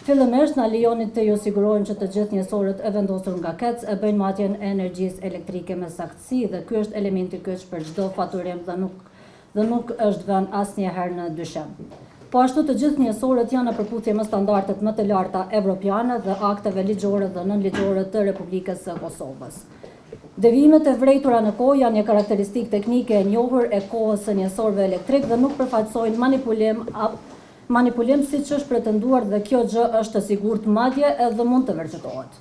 Fillimisht na lejoni të ju sigurojmë që të gjithë njësorët e vendosur nga KEDS e bëjnë matjen e energjisë elektrike me saktësi dhe ky është elementi kyç për çdo faturim dhe nuk dhe nuk është vënë asnjëherë në dyshim. Po ashtu të gjithë njësorët janë në përputhje me standardet më të larta evropiane dhe akteve ligjore dhe nënligjore të Republikës së Kosovës. Devijimet e vërejtura në kohë janë një karakteristikë teknike e njohur e kohës së njësorëve elektrikë dhe nuk përfaqësojnë manipulim manipulim siç është pretenduar dhe kjo gjë është e sigurt madje edhe mund të vërtetohet.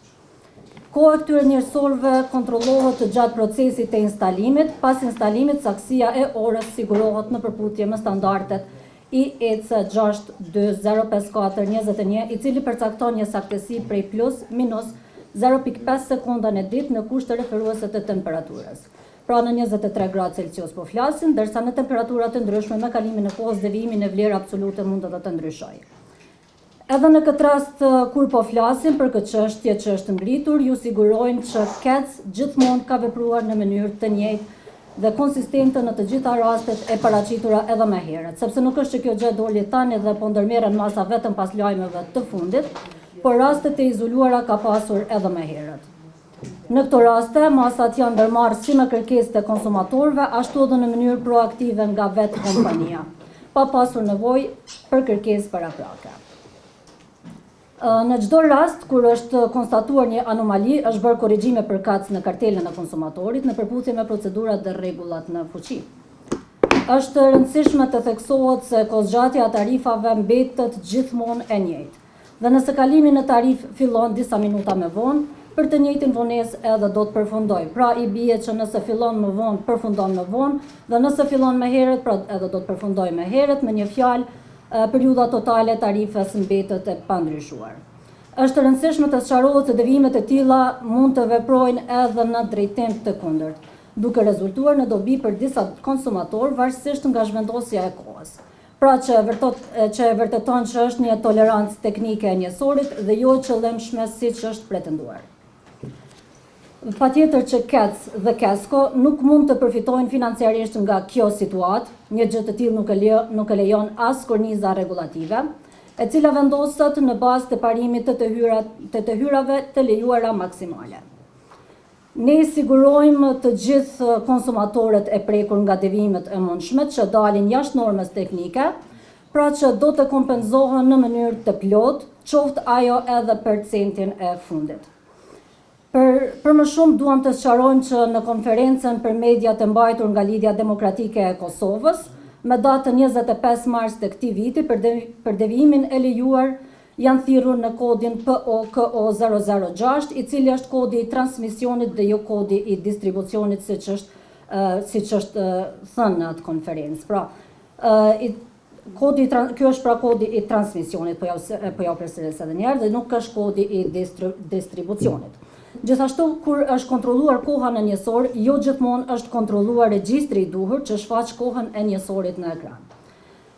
Koha e këtyre njësorëve kontrollohet gjatë procesit të instalimit, pas instalimit saktësia e orës sigurohet në përputhje me standardet IEC 62054 21, i cili përcakton një saktësi prej plus minus 0.5 sekonda në ditë në kushte referuese të temperaturës. Pra në 23 gradë Celsius po flasim, ndërsa në temperatura të ndryshme me kalimin e kohës devijimi në vlerë absolute mund edhe të ndryshojë. Edhe në këtë rast kur po flasim për këtë çështje që është ngritur, ju sigurojmë që KEDS gjithmonë ka vepruar në mënyrë të njëjtë dhe konsistente në të gjitha rastet e paraqitura edhe më herët, sepse nuk është që kjo gjë doli tani dhe po ndërmerren masa vetëm pas lajmeve të fundit, por raste të izoluara ka pasur edhe më herët. Në këto raste, masat janë ndërmarrë si me kërkesë të konsumatorëve, ashtu edhe në mënyrë proaktive nga vetë kompania, pa pasur nevojë për kërkesë paraprake. Në çdo rast, kur është konstatuar një anomali, është bërë korrigjime përkatës në kartelën e konsumatorit në përputhje me procedurat dhe rregullat në fuqi. Është e rëndësishme të theksohet se kohëzgjatja e tarifave mbetet gjithmonë e njëjtë. Dhe nëse kalimi në tarifë fillon disa minuta më vonë, për të njëjtin vonesë edhe do të përfundojë. Pra i bie që nëse fillon më vonë, përfundon më vonë, dhe nëse fillon më herët, pra edhe do të përfundojë më herët, me një fjalë, periudha totale e tarifës mbetet e pandryshuar. Është e rëndësishme të sqarohet se devijimet e tilla mund të veprojnë edhe në drejtim të kundërt, duke rezultuar në dobi për disa konsumatorë varësisht nga zhvendosja e kohës. Pra që e vërtet, që e vërteton që është një tolerancë teknike e njësorit dhe jo e qëllimshme siç është pretenduar. Patjetër që KEDS dhe KESCO nuk mund të përfitojnë financiarisht nga kjo situatë, një gjë të tillë nuk e lejo, nuk e lejon as korniza rregullative, e cila vendoset në bazë të parimit të të, hyra, të të hyrave të lejuara maksimale. Ne sigurojmë të gjithë konsumatorët e prekur nga devijimet e mundshme që dalin jashtë normës teknike, pra që do të kompenzohen në mënyrë të plotë, qoftë ajo edhe për centin e fundit. Për, për më shumë duam të sqarojmë që në konferencën për mediat e mbajtur nga Lidhja Demokratike e Kosovës, me datën 25 mars të këtij viti për, de, për devijimin e lejuar janë thirrur në kodin POKO 006, i cili është kodi i transmisionit dhe jo kodi i distribucionit siç është siç është thënë në atë konferencë. Pra, i, kodi ky është pra kodi i transmisionit, po ja po ja përsëris edhe një herë dhe nuk është kodi i distri, distribucionit. Gjithashtu kur është kontrolluar koha në njësor, jo gjithmonë është kontrolluar regjistri i duhur që shfaq kohën e njësorit në ekran.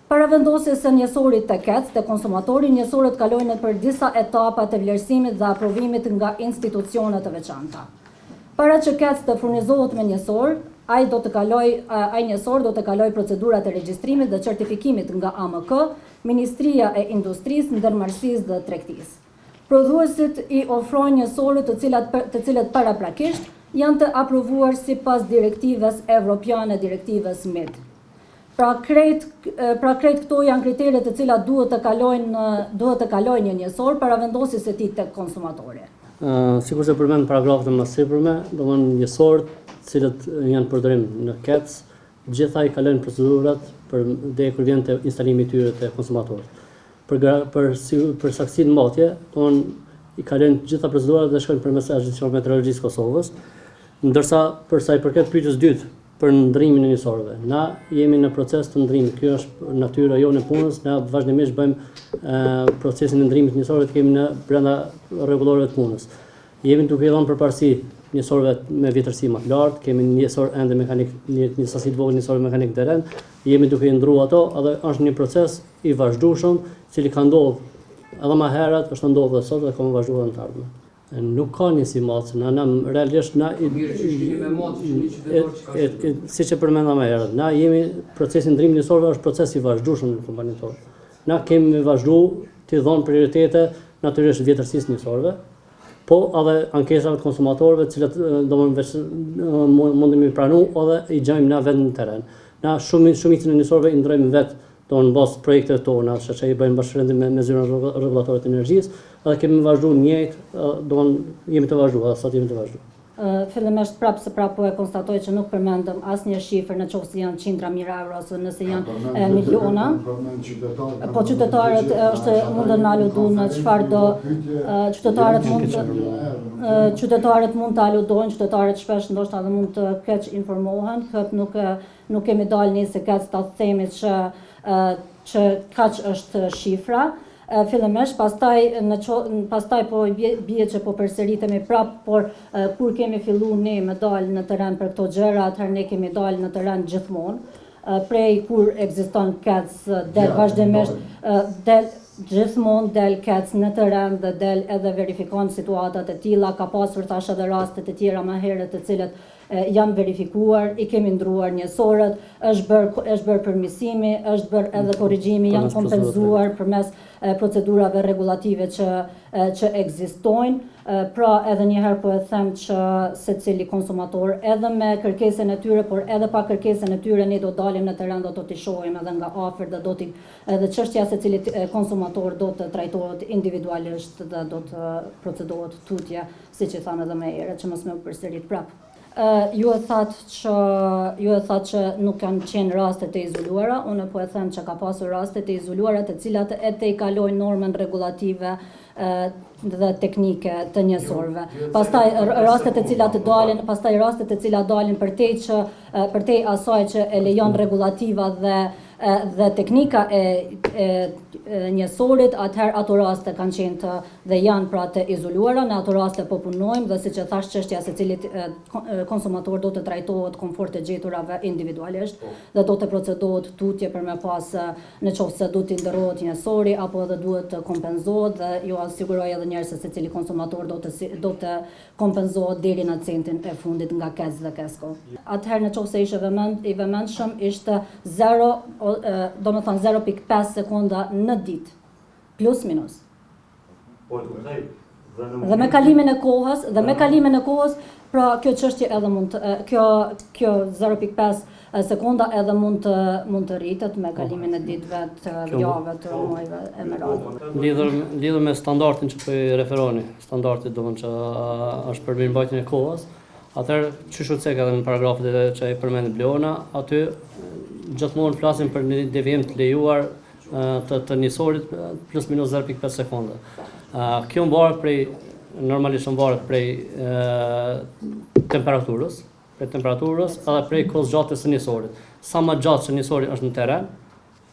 Para vendosjes së njësorit të KEDS te konsumatori, njësorët kalojnë nëpër disa etapa të vlerësimit dhe aprovimit nga institucione të veçanta. Para që KEDS të furnizohet me njësor, ai do të kalojë ai njësor do të kalojë procedurat e regjistrimit dhe certifikimit nga AMK, Ministria e Industrisë, Ndërmarrësisë dhe Tregtisë. Prodhuesit i ofrojnë njësorët të cilat të cilët paraprakisht janë të aprovuar sipas direktivës evropiane, direktivës MID. Pra krejt, pra krejt këto janë kritere të cilat duhet të kalojnë duhet të kalojnë një njësor para vendosjes së tij tek konsumatori. Uh, sikurse përmend paragrafët e mësipërme, domethënë njësorët, të cilët janë përdorim në KEDS, gjitha i kalojnë procedurat për deri kur vjen te instalimi i tyre te konsumatorët. Për për si, për saktësinë matje, domethënë i kalojnë të gjitha procedurat dhe shkojnë përmes Agjencisë së Meteorologjisë së Kosovës. Ndërsa për sa i përket pyetjes dytë, për ndrrimin e njësorëve. Na jemi në proces të ndrrimit. Kjo është natyra jonë e punës. Na vazhdimisht bëjmë procesin e ndrrimit të njësorëve të kemi në brenda rregulloreve të punës. Jemi duke i dhënë përparësi njësorëve me vjetërsi më të lartë, kemi njësor ende mekanik, një, një sasi të vogël njësorë mekanik në terren, jemi duke i ndrru ato, edhe është një proces i vazhdueshëm, i cili ka ndodhur edhe më herët, është ndodhur edhe sot dhe ka me vazhdu edhe në të ardhmen. Nuk ka njësi matëse, na, na realisht na i Mirë, që keni me matë që një qytetar që ka e, siç e përmenda më herët, na jemi procesi i ndërrimit njësorëve është proces i vazhdueshëm në kompaninë tonë. Na kemi me vazhdu t'i dhonë prioritete natyrisht vjetërsisë njësorëve, po edhe ankesave të konsumatorëve, të cilat domethënë veç mundemi pranu edhe i gjejmë na vetë në terren. Na shumë shumicën e njësorëve i ndrojmë vetë domethënë në bazë të projekteve tona, që, që i bëjmë bashkërendim me, me zyrën rregullatore të energjisë, edhe kemi vazhdu njëjtë, domethënë jemi tu vazhdu, edhe sot jemi tu vazhdu. Fillimisht prapë se prapë po e konstatoj që nuk përmendëm asnjë shifër në qoftë se janë qindra mijëra euro ose nëse janë miliona. Po qytetarët është mundën me aludu në çfarëdo qytetarët mund të qytetarët mund të aludojnë, qytetarët shpesh ndoshta edhe mund të keqinformohen, këtë nuk nuk kemi dalë ne si KEDS ta themi që që kaq është shifra. Fillimisht, pastaj në pastaj po bie që po përsëritemi prap, por kur kemi fillu ne me dalë në terren për këto gjëra, atëherë ne kemi dalë në terren gjithmonë. Prej kur ekziston KEDS del vazhdimisht del gjithmonë del KEDS në terren dhe del edhe verifikon situatat e tilla, ka pasur thash edhe raste të tjera më herët të cilët janë verifikuar, i kemi ndruar njësorët, është bërë është bërë përmirësimi, është bërë edhe korrigjimi, janë kompenzuar përmes procedurave rregullative që që ekzistojnë. Pra edhe një herë po e them që secili konsumator edhe me kërkesën e tyre, por edhe pa kërkesën e tyre ne do dalim në terren dhe do t'i shohim edhe nga afër dhe do t'i edhe çështja e secilit konsumator do të trajtohet individualisht dhe do të procedohet tutje siç e thamë edhe më herët, që mos me u përsërit prapë. Ju e thatë që ju e thatë që nuk kanë qenë raste të izoluara, unë po e them që ka pasur raste të izoluara të cilat e tejkalojnë normën rregullative dhe teknike të njësorëve. Pastaj rastet të cilat dalin, pastaj rastet të cilat dalin përtej që përtej asaj që e lejon rregullativa dhe dhe teknika e, e, e njësorit, atëherë ato raste kanë qenë të dhe janë pra të izoluara, në ato raste po punojmë dhe siç e thash çështja e secilit konsumator do të trajtohet konform të gjeturave individualisht po. dhe do të procedohet tutje për me pas në qoftë se duhet të ndërrohet njësori apo edhe duhet të kompenzohet dhe ju siguroj edhe njëherë se secili konsumator do të do të kompenzohet deri në centin e fundit nga KEDS dhe KESCO. Atëherë në qoftë se ishe vëmend, i vëmendshëm ishte 0, domethënë 0.5 sekonda në ditë, plus minus. Po e kuptoj. Dhe, në dhe me kalimin e kohës, dhe me kalimin e kohës, pra kjo çështje edhe mund të kjo kjo 0.5 sekonda edhe mund të mund të rritet me kalimin e ditëve, të javëve, të po. muajve e me radhë. Lidhur lidhur me standardin që po i referoni, standardit domethënë që është për mirëmbajtjen e kohës, atëherë qysh u cek edhe në paragrafët që i përmendi Bleona, aty gjithmonë flasim për një devijim të lejuar të, të njësorit plus minus 0.5 sekonda. Kjo mvaret prej, normalisht mvaret prej temperaturës, prej temperaturës edhe prej kohëzgjatjes së njësorit. Sa më gjatë që njësori është në terren,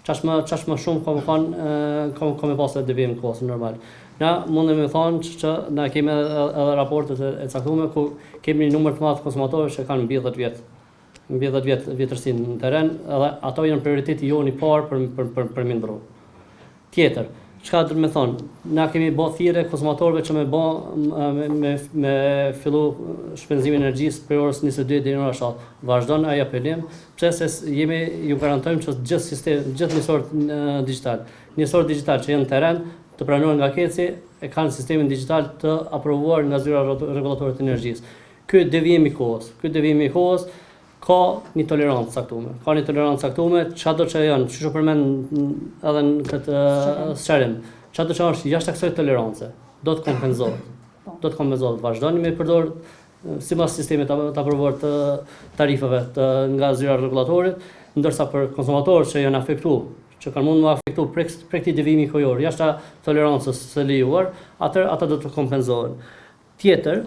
qaq më qaq më shumë ka me kanë ka ka me pasë devijim kohës normal. Na mundemi me thonë që, që na kemi edhe, edhe raportet e, e caktuara ku kemi një numër të madh konsumatorëve që kanë mbi 10 vjet mbi 10 vjet vjetërsi në terren edhe ato janë prioriteti jonë i parë për për për, për me ndrru. Tjetër, çka do të me thonë, na kemi bë thirrje konsumatorëve që me bë me me, me fillu shpenzimin e energjisë prej orës 22 deri në orën 7. Vazhdon ai apelim, pse se jemi ju garantojmë që gjithë sistem, gjithë njësorët digjital, njësorët digjital që janë në terren, të pranuar nga KEDS-i, e kanë sistemin digjital të aprovuar nga zyra rregullatore të energjisë. Ky devijim i kohës, ky devijim i kohës ka një tolerancë të caktuar. Ka një tolerancë të caktuar, çado që janë, siç u përmend edhe në këtë sqarim, çado që është jashtë kësaj tolerance, do të kompenzohet. Po. Do të kompenzohet. Vazhdoni me përdor sipas sistemit të, të aprovuar të tarifave të nga zyra e rregullatorit, ndërsa për konsumatorët që janë afektu, që kanë mund me afektu prej, prej këtij devijimi kohor, jashtë tolerancës së lejuar, atër ata do të kompenzohen. Tjetër,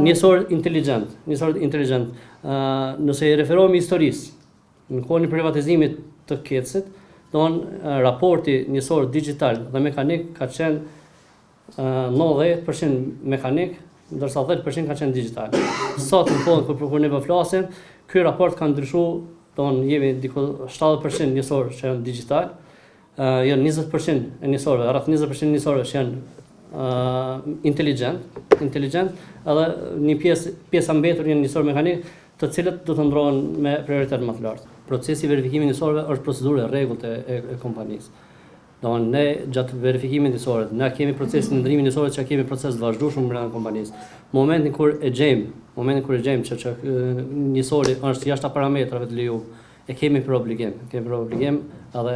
njësor inteligjent, njësor inteligjent. Ë nëse i referohemi historisë, në kohën e privatizimit të KEDS-it, domthon raporti njësor digjital dhe mekanik ka qenë 90% mekanik, ndërsa 10% ka qenë digjital. Sot në kohën kur kur ne po flasim, ky raport ka ndryshu, domthon jemi diku 70% njësor që janë digjital, janë 20% e njësorëve, rreth 20% e njësorëve që janë uh, inteligjent, inteligjent, edhe një pjesë pjesa mbetur janë njësor mekanik, të cilët do të ndrohen me prioritet më të lartë. Procesi i verifikimit njësorëve është procedurë e rregullt e, e, e kompanisë. Domthon ne gjatë verifikimit njësorit, ne kemi procesin e ndërrimit njësorit që kemi proces të vazhdueshëm brenda kompanisë. Momentin kur e gjejmë, momentin kur e gjejmë që që njësori është jashtë parametrave të lejuar, e kemi për obligim, e kemi për obligim edhe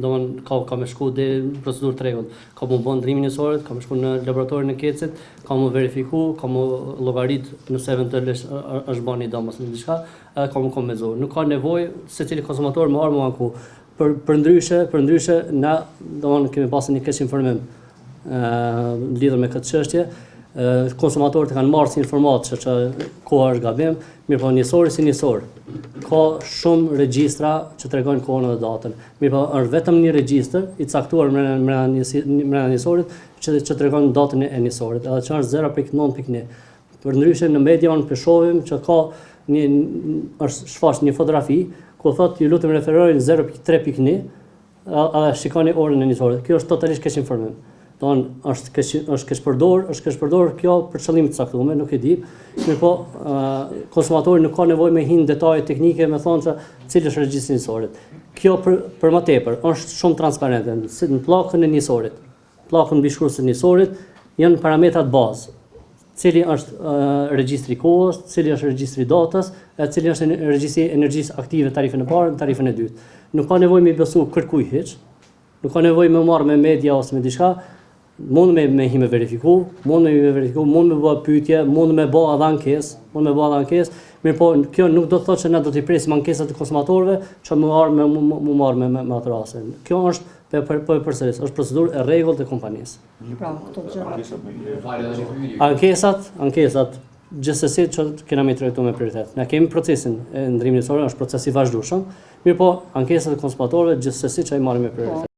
domthon ka ka me shku deri në procedurë të rregullt. Ka mu bë ndërrimi njësorit, ka me shku në laboratorin e KEDS-it, ka mu verifiku, ka mu llogarit nëse eventualisht është bën një dëm ose një diçka, edhe ka mu kompenzu. Nuk ka nevojë secili konsumator me ardhë mu anku. Për përndryshe, përndryshe na domthon kemi pasur një keqinformim ë lidhur me këtë çështje. Konsumatorët e kanë marrë si informatë që, që koha është gabim, mirëpo njësori si njësor. Ka shumë regjistra që tregojnë kohën dhe datën. Mirëpo është vetëm një regjistër i caktuar mbrenda mbrenda njësi mbrenda njësorit që që tregon datën e njësorit, edhe që është 0.9.1. Përndryshe në media unë po shohim që ka një është shfaq një fotografi ku thotë ju lutem referojnë 0.3.1 edhe shikoni orën e njësorit. Kjo është totalisht keqinformim. Don është keq është keqpërdor, është keqpërdor kjo për qëllim të caktuar, nuk e di. Mirëpo, konsumatori nuk ka nevojë me hi në detaje teknike me thonë se cili është regjistri i njësorit. Kjo për për më tepër është shumë transparente. Si në pllakën e njësorit, pllakën mbishkruese të njësorit janë parametrat bazë. Cili është uh, regjistri i kohës, cili është regjistri i datës, e cili është regjistri i energjisë aktive tarifën e parë, në tarifën e dytë. Nuk ka nevojë me i besu kërkuj hiç, nuk ka nevojë me marrë me media ose me diçka, mund me me hi me verifiku, mund me me verifiku, mund me bë pyetje, mund me bë edhe ankesë, mund me bë edhe ankesë, mirëpo kjo nuk do të thotë që na do t'i presim ankesat e konsumatorëve që më marrë me më, më marrë me, me, me atë raste. Kjo është po po po e përsëris, është procedurë e rregullt e kompanisë. Pra, këto gjëra. Ankesat, ankesat, gjithsesi që kena me trajtu me prioritet. Ne kemi procesin e ndërrimit njësorëve, është proces i vazhdueshëm, mirëpo ankesat e konsumatorëve gjithsesi që i marrim me prioritet.